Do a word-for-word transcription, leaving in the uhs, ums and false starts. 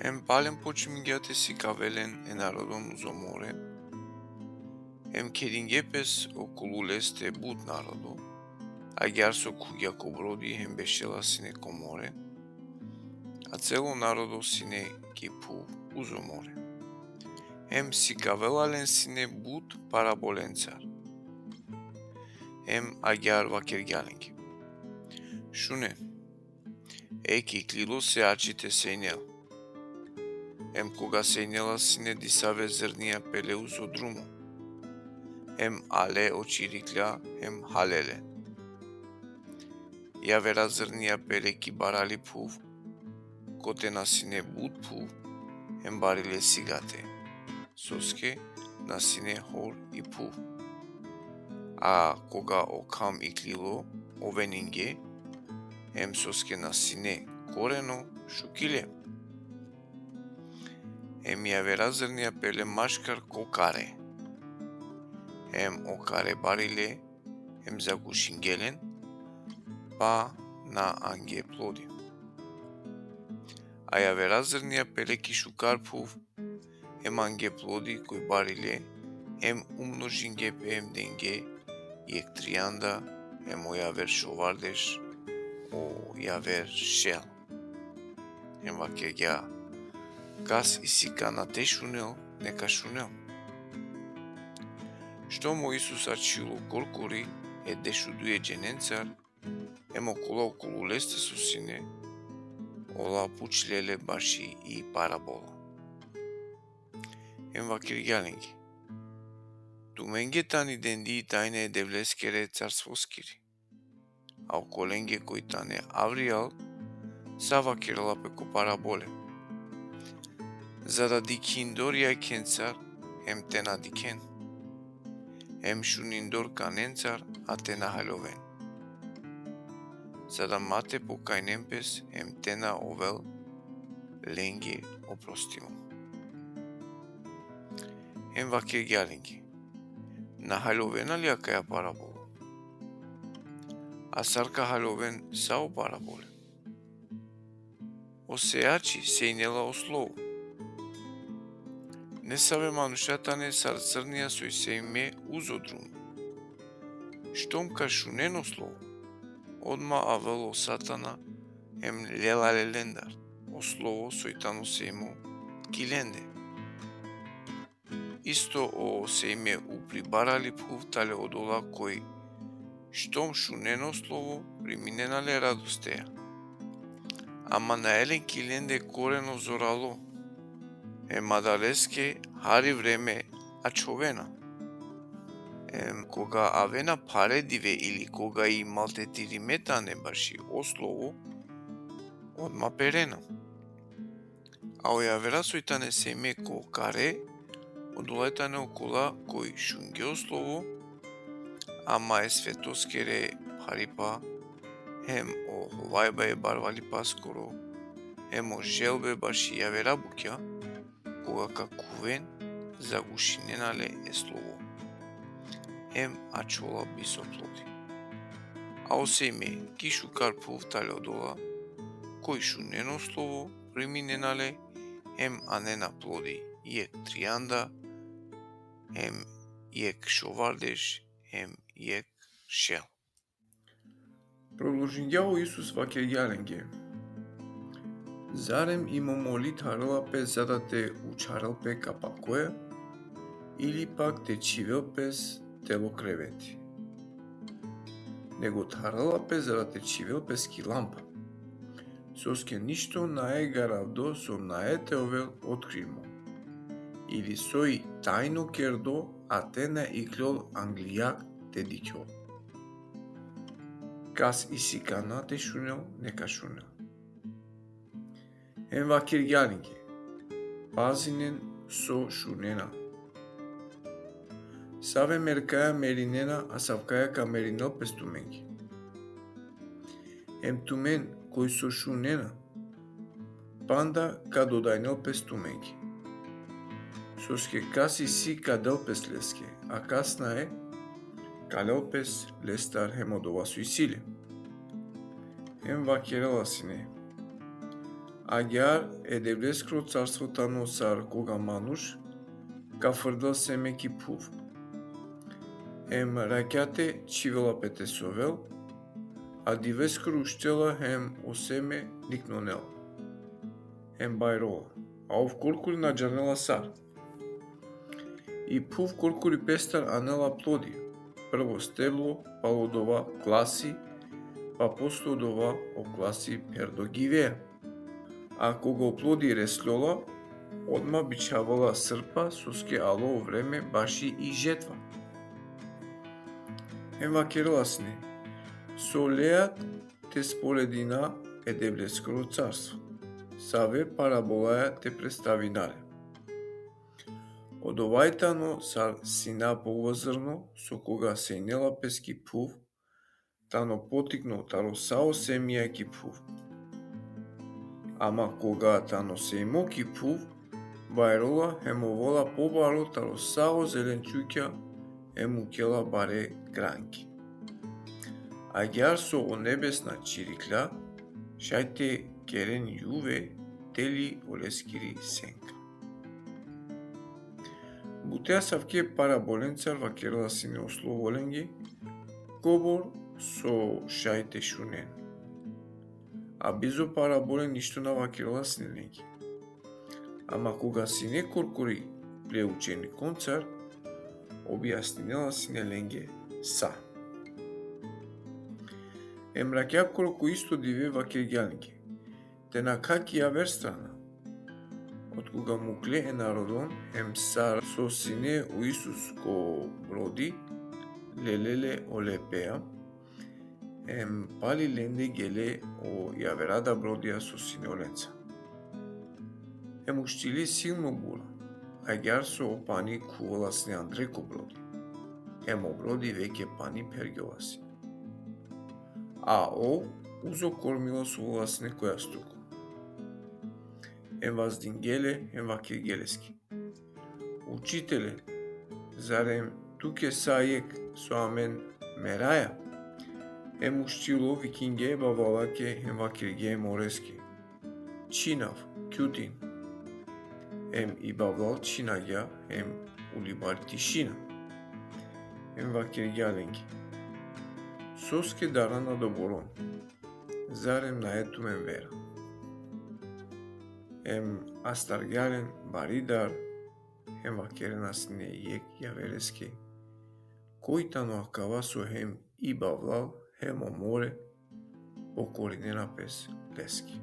Em palem počmingja te sikavel len e narodon uzo more, em kedingje pes okolu leste but narodo, agjaar so khuvgja ko brodi hem bešela sine ko more, a celo narodo sine ki phuv uzo more. Em sikavela len sine but parabolencar. Em agjaar vakergja lenge: Šunen, ek iklilo sejači te sejnel. Em koga sejnela sine, disave zrnija pele uzo drumo. Em ale o čiriklja em hale len. Javera zrnija pele ki barali phuv, kote na sine but phuv, em barile sigate, soske na sine hor i phuv. A koga o kham iklilo, oveninge, em soske na sine koreno, šukile. Em javera zrnija pele maškar ko kare. Em o kare barile, em zagušinge len, pa na ange plodi. A javera zrnija pele ki šukar phuv, em ange plodi koj barile, em umnožinge pe em denge, jekh trianda, em o javer šovardeš, o javer šel. Em vakergja: Kas isi kana te šunel, neka šunel. Štom o Isus ačhilo korkori e dešuduje dženencar, em okola okolu leste so sine, ola pučle le baši i parabola. Em vakergja lenge: Tumenge tani dendi i tajna e Devleskere carstvoskiri. A okolenge koj tane avrijal, sa vakerela pe ko parabole, za da dikhindor jakhencar, em te na dikhen, em šunindor kanencar, a te na haljoven, za da ma te pokajnen pes, em te na ovel lenge oprostimo. Em vakergja lenge: Na haljovena li akaja parabola? A sar ka haljoven sa o parabole? O sejači sejnela o slovo. Nesave manuša tane sar zrnija soj sejme uzo drumo. Štom ka šunen o slovo, odma avel o Satana, em lela le lendar o slovo soj tano sejmo ki lende. Isto o sejme upri barali phuv tale odola koj štom šunena o slovo, priminena le radosteja. Ama nae len ki lende koreno zoralo, em adaleske hari vreme ačhovena. Em koga avena phare dive ili koga i maltretirime tane baši o slovo, odma perena. A o javera soj tane sejme ko kare, odola tane okola koj šungje o slovo, ama e svetoskere pharipa, hem o hovajba e barvalipaskoro, hem o želbe baši javera bukja, koga ka khuven, zagušinena le e slovo, hem ačhola bizo plodi. A o sejme ki šukar phuv tale odola koj šunena o slovo, priminena le, em anena plodi, jekh trianda, em jekh šovardeš, em jekh šel. Prodolžingja o Isus, vakergja lenge: Zarem i momoli tharela pe za da te učharel pe kapakoja, ili pak te čhivel pes telo kreveti? Nego tharela pe za da te čhivel pes ki lampa, soske ništo nae garavdo so nae te ovel otkrimo, ili soj tajno kerdo, a te na ikljol angli jag te dikhjol. Kas isi kana te šunel, neka šunel. Em vakergja lenge: Pazinen so šunena. Save merkaja merinena, asavkaja ka merinel pes tumenge. Em tumen koj so šunena, panda ka dodajnel pes tumenge. Soske kas isi ka del pes leske, a kas nae, ka lel pes lestar hem odova so isi le. Em vakerela sine: Agjaar e Devleskoro carstvo tano sar koga manuš ka frdel seme ki phuv. Em rakjate čhivela pe te sovel, a diveskoro uštela hem o seme niknonela. Em bajrola, a ov korkori na džanela sar. I phuv korkori pestar anela plodi, prvo steblo, palo dova klasi, pa posle dova o klasi pherdo givea. A koga o plodi resljola, odma bičhavela srpa, soske alo o vreme baši i žetva. Em vakerela sine: So lea te sporedina e Devleskoro carstvo, save parabolaja te predstavina le. Odova i tano sar sina povozrno, so koga sejnela pes ki phuv, tano potikno taro sa o semija ki phuv. Ama koga tano sejmo ki phuv, bajrola hem ovela pobaro taro sa o zelenčukja, hem mukela bare granki. Agjaar so o nebesna čiriklja, šaj te keren juve teli oleskiri senka. Buti asavke parabolencar vakerela sine o slovo lenge, kobor so šaj te šunen. A bizo parabolen ništo na vakerela sine lenge. Ama koga sine korkori ple učenikoncar, objasninela sine lenge sa. Em rakjakoro ko isto dive vakergja lenge: Te nakha ki javer strana. Otkoga mukle e narodon, em sar so sine o Isus ko brodi, lele le ole pea, em pali lende gele o javera da brodija so sine olenca. Em uštili silno bura, agjaar so o pani khuvela sine andre ko brodi, em o brodi veke pani phergjola sine. A ov uzo kormilo sovela sine ko jastuko. Em vazdingje le, em vakergje leske: Učitele, zarem tuke sa jekh so amen meraja? Em uštilo, vikingje e bavlalake, em vakergje e moreske: Čhinav, kjuthin. Em i bavlal čhinagja, em uli bari tišina. Em vakergja lenge: Soske darana doboron? Zarem nae tumen vera? Em astargja len bari dar, em vakerena sine jekh javereske: Koj tano akava so hem i bavlal, hem o more pokorinena pes leske?